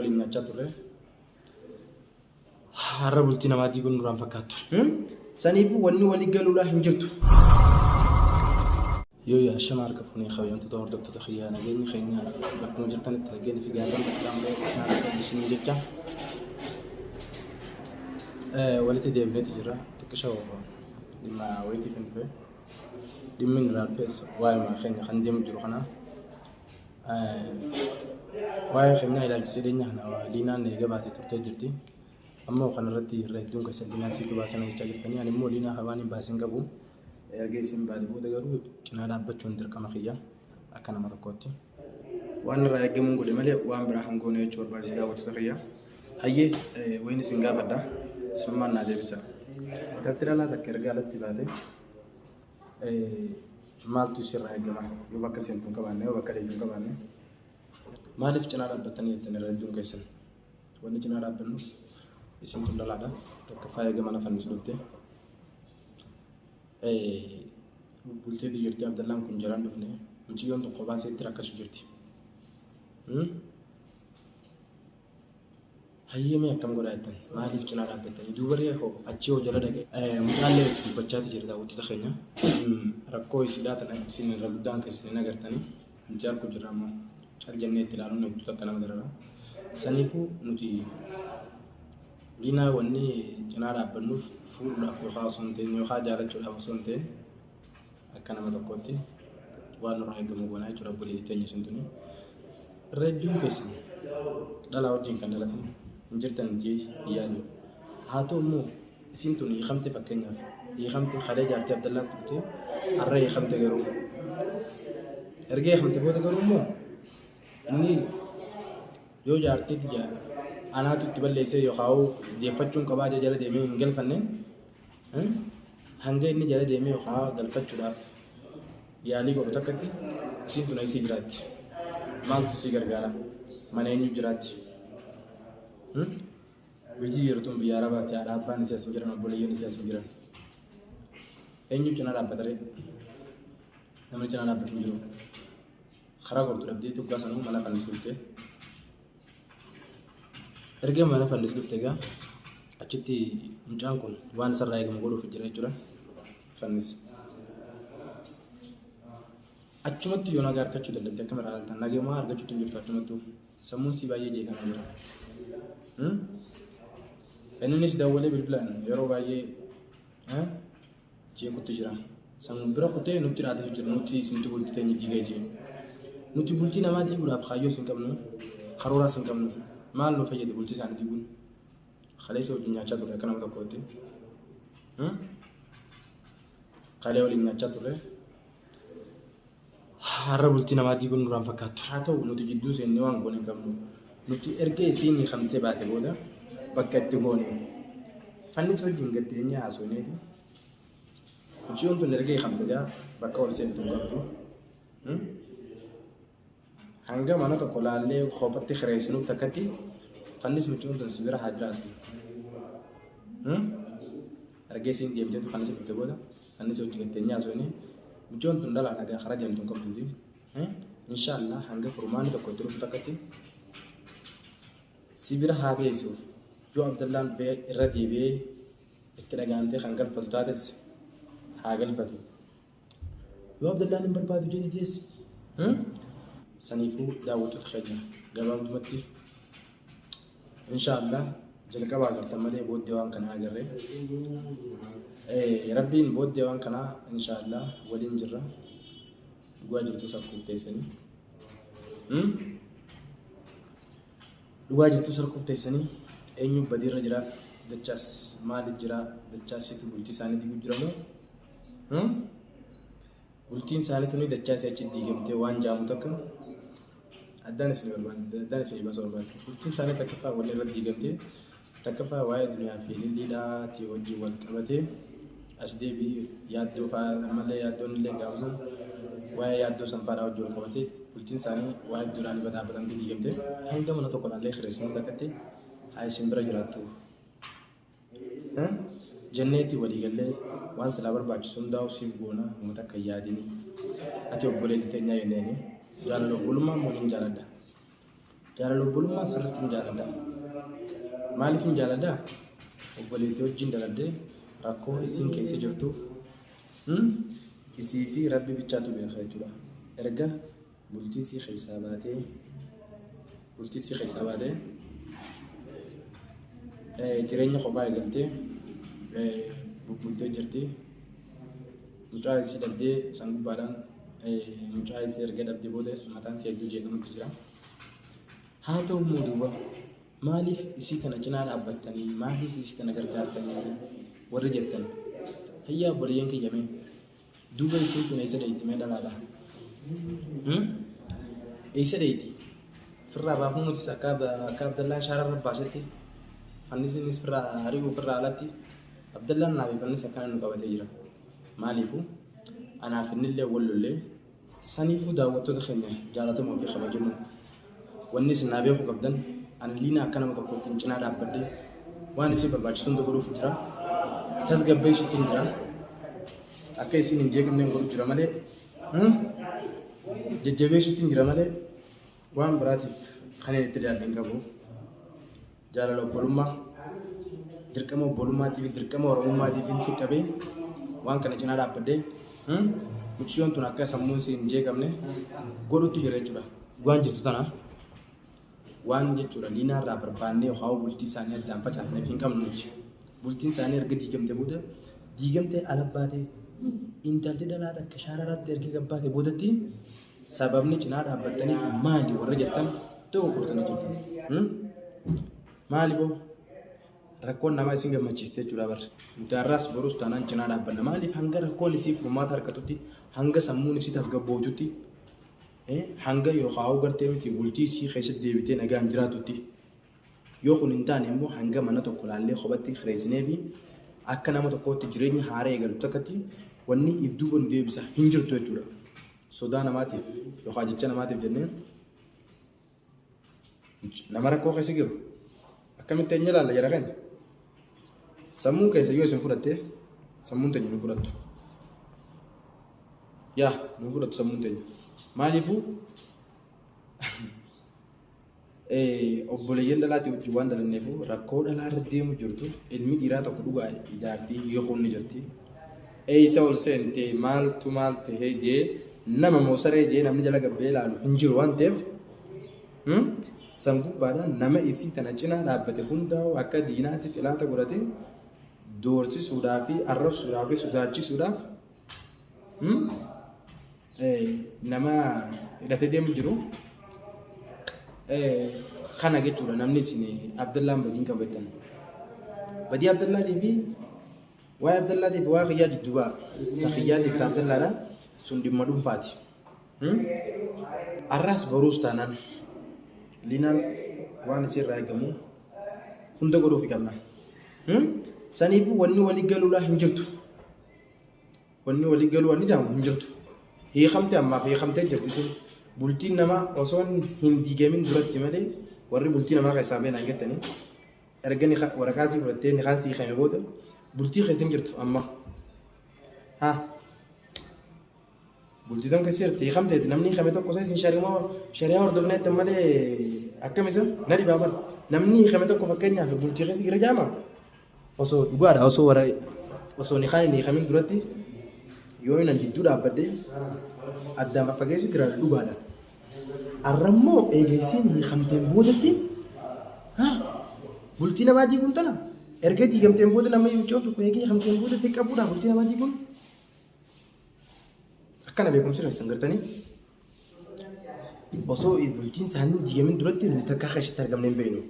waliin nyaachaa turre. Har'a bultii namaa diiguun nurraan fakkaattu. Saniifuu wanni walii galuudhaa hin jirtu. Yoo yaa shama harka fuunee kabajamtoota hordoftoota kiyyaa nageenyi keenya bakkuma jirtanitti nageenyi fi gaarreen qaxxaamuree isaan akka isiniin jecha walitti deebineeti jira xiqqisha dhimma wayitiif hin dhufe dhimmi irraa dhufes waa'ee keenya kan deemu jiru kana Waa'ee keenyaa ilaalchisee dhiyeenya kana Liinaan eega baatee turtee jirti. Ammoo kanarratti irra hedduun keessan Liinaa siitu baasana jechaa jirtanii. Ani immoo Liinaa kan waan hin baasin qabu. Erga isin baate booda garuu cinaa dhaabbachuun dirqama kiyya akka nama tokkootti. Waan irraa eegamuun godhe malee waan biraa hin goone jechuu barbaachisa daawwattoota kiyya. Hayyee wayin isin gaafadha. Summaan naa deebisa. Intalti dhalaa takka erga alatti baate Maaltu isirraa eegama? Yoo bakka seentu hin qabaanne, yoo bakka deemtu hin qabaanne. Maaliif cinaa dhaabbattanii jettan irra hedduun keessan? Wanni cinaa dhaabbannu isin tun dhalaadha. Tokkoffaa eega mana fannis dhufte. Bulteetu jirti Abdallaan kun jalaan dhufne. Mucayyoon tun kophaa seetti rakkachu jirti. Hayyee mee akkam godhaa jettan? Maaliif cinaa dhaabbattanii? Duuba ree hoo achii hoo jala dhaqee? Mucaallee itti dubbachaati jira daawwattoota keenya. Rakkoo isiidhaa tana isin irra guddaan keessan hin agartanii. Nuti arguu jirra ammoo cal jennee itti ilaaluun hedduu takka nama darara. Saniifuu nuti Liinaa wanni cinaa dhaabbannuuf fuudhuudhaaf yookaan osoo hin ta'in yookaan jaalachuudhaaf osoo hin ta'in akka nama tokkootti waan nurraa eegamu goonaa jechuudha obboleettii teenya isin tuni. Irra hedduun keessan dhalaa wajjin kan dhalatan hin jirtan jee hin yaadu. Haa ta'u immoo isin tun hiikamte fakkeenyaaf hiikamte kalee jaartii Abdallaan turte har'a hiikamte garuu erga hiikamte booda garuu immoo inni yoo jaartii tiyya anaatu itti balleessee yookaan deeffachuun qabaa jala deemee hin galfanne Hanga inni jala deemee yookaan galfachuudhaaf yaalii godhu takkatti isiin tun eessii jiraatti? Maaltu si gargaara? Mana eenyu jiraatti? Hojii yeroo tun biyya Arabaatti haadha abbaan isii as hin jiran obboleeyyan isii as hin jiran. Eenyu cinaa dhaabbata ree? Namni cinaa dhaabbatu hin jiru. Karaa gortu dhabdee tuggaa sanuu mana fannisu dhuftee. Erga mana fannis dhufte egaa achitti mucaan kun waan isarraa eegamu godhuuf jira jechuudha. Fannis. Achumatti yoo nagaa argachuu dadhabde akkam irraa ilaaltan nagayumaa argachuutti hin jirtu achumattuu sammuun sii baay'ee jeeqamaa jira. Innis dawwalee bilbilaan yeroo baay'ee jeequtti jira. San bira kutee nutti dhaadatu jira. Nuti isintu bultii teenya diiga jee. Nuti bultii namaa diiguudhaaf kaayyoos hin qabnu, karooraas hin qabnu. Maal nu fayyada bultii isaanii diiguun? Kaleessa wajjin nyaachaa turre akka nama tokkootti. Kalee waliin nyaachaa turre. Har'a bultii namaa diiguun nurraan fakkaattu. Haa ta'u nuti gidduu seennee waan goone hin qabnu. Nuti erga isiin hiikamtee baate booda bakka itti goone. Fannis wajjin gad teenyee haasofneeti. Mucayyoon tun erga hiikamte gaa bakka ol seentu hin qabdu. Hanga mana tokko laallee kophatti kireessinuuf takkatti fannis mucayyoon tun si bira haa jiraattu. Erga isiin deemteetu fannis dhufte booda Annis hojii gad teenyee haasofne mucayyoon tun dhalaadha gaa karaa deemtu hin qabduuti. Inshaallah hanga furmaanni tokko itti dhufu takkatti si bira haa teessu. Yoo Abdallaan dhufee irra deebi'ee itti dhagahamtee kan galfatu taates haa galfatu. Yoo Abdallaan hin barbaadu jee didees saniifuu daawwattoota keenya gabaabdumatti Inshaallah jalqaba agartan malee booddee waan kanaa agarre. Rabbiin booddee waan kanaa inshaallah waliin jirra. Dhugaa jirtu sarkuuf teessanii. Dhugaa jirtu sarkuuf teessanii eenyu badiirra jira dachaas maali jira dachaasiitu bultii isaanii diiguu jira moo? Bultiin isaanii tuni dachaasii achi diigamtee waan jaamu takka addaan isin barbaade addaan isin baasuu barbaade. Bultiin isaanii takkaffaa wanni irratti diigamtee takkaffaa waa'ee duniyaa fi lilliidhaati wajjin wal qabatee as deebii yaaddoo fa'aa ammallee yaaddoon illee gaafa san waa'ee yaaddoo san fa'aadhaa wajjin wal qabatee bultiin isaanii waa'ee duraanii baxaabatamtee diigamtee hanga mana tokko laallee kireessinu takkatti haa isin bira jiraattu. Jenneeti walii gallee waan silaa barbaachisu hundaa'u siif goona uummata akka hin yaadini. Ati obboleettii teenyaa jenneeni. Jaalala obbolummaa immoo nin jaaladha. Jaalala obbolummaa sirriitti hin jaaladha. Maaliif hin jaaladha? Obboleettii wajjin daladdee rakkoo isiin keessa jirtu isii fi rabbi bichaatu beeka jechuudha. Erga bultii isii keessaa baatee bultii isii keessaa baatee jireenya kophaa eegaltee bubbultee jirti. Mucaa isii dhabdee san gubbaadhaan mucaa isii erga dhabdee booda mataan isii hedduu jeeqamutti jira. Haa ta'u immoo duuba maaliif isii tana cinaa dhaabbattanii maaliif isii tana gargaartanii warri jettan hayyaa obboleeyyan kiyya mee duuba isiin tun eessa dheeyti mee dhalaadha? Eessa dheeyti? Firraa baafnu nutis akka akka Abdallaan shaararra baasetti fannisinis firraa ari'uu firraa alatti Abdallaan naa fi fannis akkana nu qabatee jira. Maaliifuu anaaf innillee wal lollee saniifuu daawwattoota keenya jaalatamoo fi kabajamoo wanni isin naa beekuu qabdan ani Liinaa akka nama tokkootti hin cinaa dhaabbadhee waan isin barbaachisu hunda godhuuf jira. Tasgabbeessuutti hin jira. Akka isin hin jeeqamne godhu jira malee jajjabeessuutti hin jira malee waan biraatiif kan inni itti dhiyaadhe hin qabu. Jaalala obbolummaa, dirqama obbolummaatiif dirqama oromummaatiif hin qabee waan kana cinaa dhaabbadhee mucayyoon tun akka sammuun si hin jeeqamne godhutti jira jechuudha. Dhugaan jirtu tana waan jechuudha liinaa irraa barbaannee yookaan bultii isaanii addaan facaafneef hin qabnu nuti. Bultiin isaanii erga diigamte booda diigamtee ala baatee intalti dhalaa takka shaararaatti erga gabbaate boodatti Sababni cinaa dhaabbattaniif maali warra jettan dogoggortanii jirtan. Maali boo? Rakkoon namaa isin gammachiiste jechuudha barri. Nuti har'aas borus taanaan cinaa dhaabbanna. Maaliif hanga rakkoon isii furmaata argatutti, hanga sammuun isii tasgabbooytutti, hanga yookaan gartee miti bultii isii keessatti deebitee nagaan jiraatutti. Yoo kun hin taane immoo hanga mana tokko laallee kophatti kireessinee fi akka nama tokkootti jireenya haaraa eegaltu takkatti wanni if duuba nu deebisa hin jirtu jechuudha. Sodaa namaatiif yookaan jecha namaatiif jennee nama rakkoo keessa jiru akkamitti eenyu ilaalla jara keenya. Sammuun keessa yoo isin fudhatte sammuun teenya nu fudhattu. Yaa nu fudhattu sammuun teenya. Maaliifuu Obboleeyyan dhalaati wajjin waan dalanneefu rakkoo dhalaa irra deemu jirtu ilmi dhiiraa tokko dhugaa ijaartii hiikuun ni jirti. Eessa ol seente maaltu maal tahee jee nama moo saree jee namni jala gabbee ilaalu hin jiru waan ta'eef san gubbaadhaan nama isii tana cinaa dhaabbate hundaa'u akka diinaatti xilaata godhate doorsisuudhaa fi arrabsuudhaa fi sodaachisuudhaaf nama hidhatee deemu jiru. Kana jechuudha namni isin Abdallaan badiin qabu jettan. Badii Abdallaatii fi waa'ee Abdallaatii fi waa'ee kiyyaa jidduu ba'a. Ta kiyyaatii fi ta Abdallaadha sun dhimma dhuunfaati. Arraas boruus taanaan Liinaan waan isirraa eegamu hunda godhuufi qabna. Saniifuu wanni walii galuudhaa hin jirtu. Wanni walii galuu wanni jedhamu hin jirtu. Hiikamte ammaaf hiikamtee jirti isin. Bultiin namaa osoo hin diigamin duratti malee warri bultii namaa keessaa beenaa hin jettanii erga ni waraqaa sii fudhattee ni kaan sii hiikame booda bultii keessa hin jirtu amma. Haa. Bultii tam keessa jirti hiikamteeti namni hiikame tokko isin shari'aa hordofnee jettan malee akkam isa na dhibaa bara. Namni hiikame tokko fakkeenyaaf bultii keessa jira jaama. Osoo dhugaadha osoo wara osoo nikaan hin hiikamin duratti yoo inni jidduu dhaabbadhe addaan faffageessu jira dhugaadha. Arrammoo eegeessiin hiikamteen boodatti bultii namaa diiguun tana erga diigamteen booda nama mucaan tokko eegee hiikamteen booda fi qabuudha bultii namaa diiguun akkana beekumsi keessan gartanii osoo bultiin isaanii diigamin duratti nuti takka keessatti argamne hin beeknu.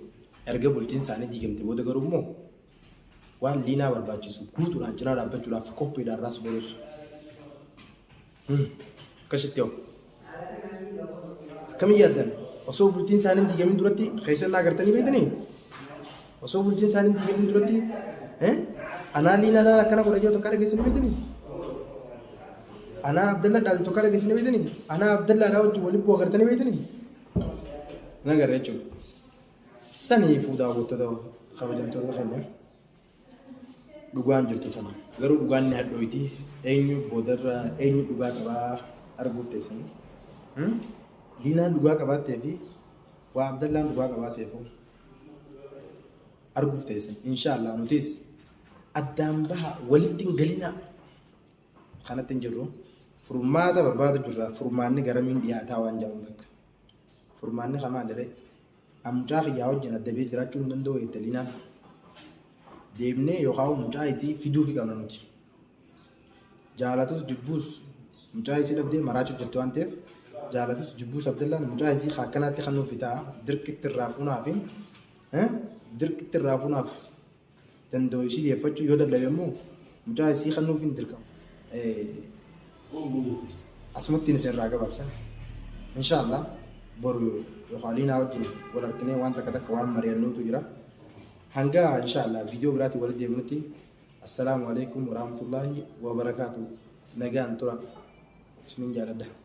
Erga bultiin isaanii diigamte booda garuu immoo waan liinaa barbaachisu guutuudhaan cinaa dhaabbachuudhaaf qophiidhaan raas borus. Akkasitti hoo. Akkamiin yaaddan? Osoo bultiin isaanii diigamin duratti keessan agartanii beektanii? Osoo bultiin isaanii diigamin duratti anaa liinaa akkana godha jedhu tokko dhageessanii beektanii? Anaa Abdallaa dhaate tokko dhageessanii beektanii? Anaa Abdallaa dhaa wajjin waliin bu'u agartanii beektanii? Hin agarre jechuudha. Saniifuu daawwattoota kabajamtoota keenya dhugaan jirtu tana. Garuu dhugaan ni hadhooyti. Eenyu boodarra eenyu dhugaa qabaa arguuf teessanii. Liinaan dhugaa qabaattee fi Waa Abdallaan dhugaa qabaateefu arguuf teessan. Inshaallah nutis addaan baha walitti hin galinaa kanatti hin jirru. Furmaata barbaadu jirra. Furmaanni garamiin dhiyaataa waan jedhamu takka. Furmaanni kamaa diree. An mucaa kiyyaa wajjin adda bee jiraachuu hin danda'u jette Linaan. Deemnee yookaan mucaa isii fiduufi qabna nuti. Jaalatus jibbuus mucaa isii dhabdee maraachuu jirti waan ta'eef jaalatus jibbuus Abdallaan mucaa isii akkanaatti kan nuuf ta'a dirqitti irraa fuunaafi dirqitti irraa fuunaaf danda'u isii deeffachuu yoo dadhabe immoo mucaa isii kan nuuf hin dirqamu. Asumatti isin irraa gabaabsa. Inshaallah boru yookaan Liinaa wajjin wal arginee waan takka takka waan mari'annuutu jira. Hanga inshaallah viidiyoo biraatiin walitti deebinutti assalaamu alaikum warahmatullaahi wabarakaatu. Nagaan tura. Isinin jaaladha.